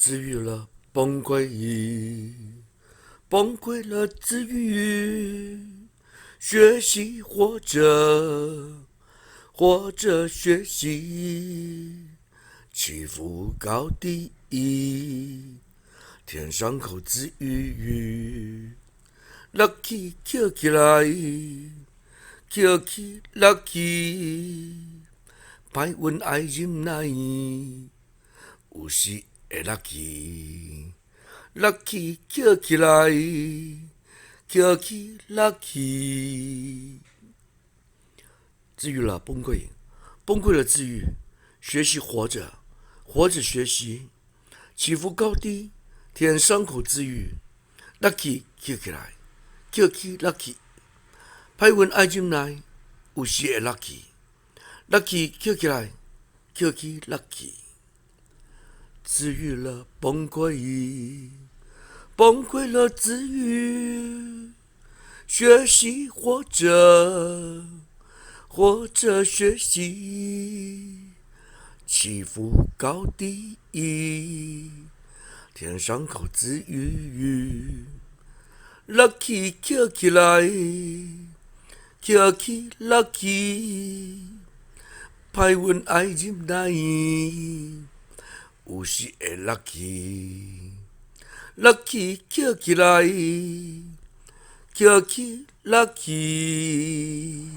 治癒了崩潰，崩潰了治癒，學習活著，活著學習，起伏高低，舔傷口自癒，落去抾起來，抾去落去，歹運愛忍耐，有時會落去，落去抾起來，抾去落去。治癒了崩潰，崩潰了治癒，學習活著，活著學習，起伏高低，舔傷口自癒，落去抾起來，抾去落去，歹運愛忍耐，有時會落去，落去抾起來，抾去落去。治癒了崩潰，崩潰了治癒，學習活著，活著學習，起伏高低，舔傷口自癒，落去抾起來，抾去落去，歹運愛忍耐，有時會落去，落去抾起來，抾去落去。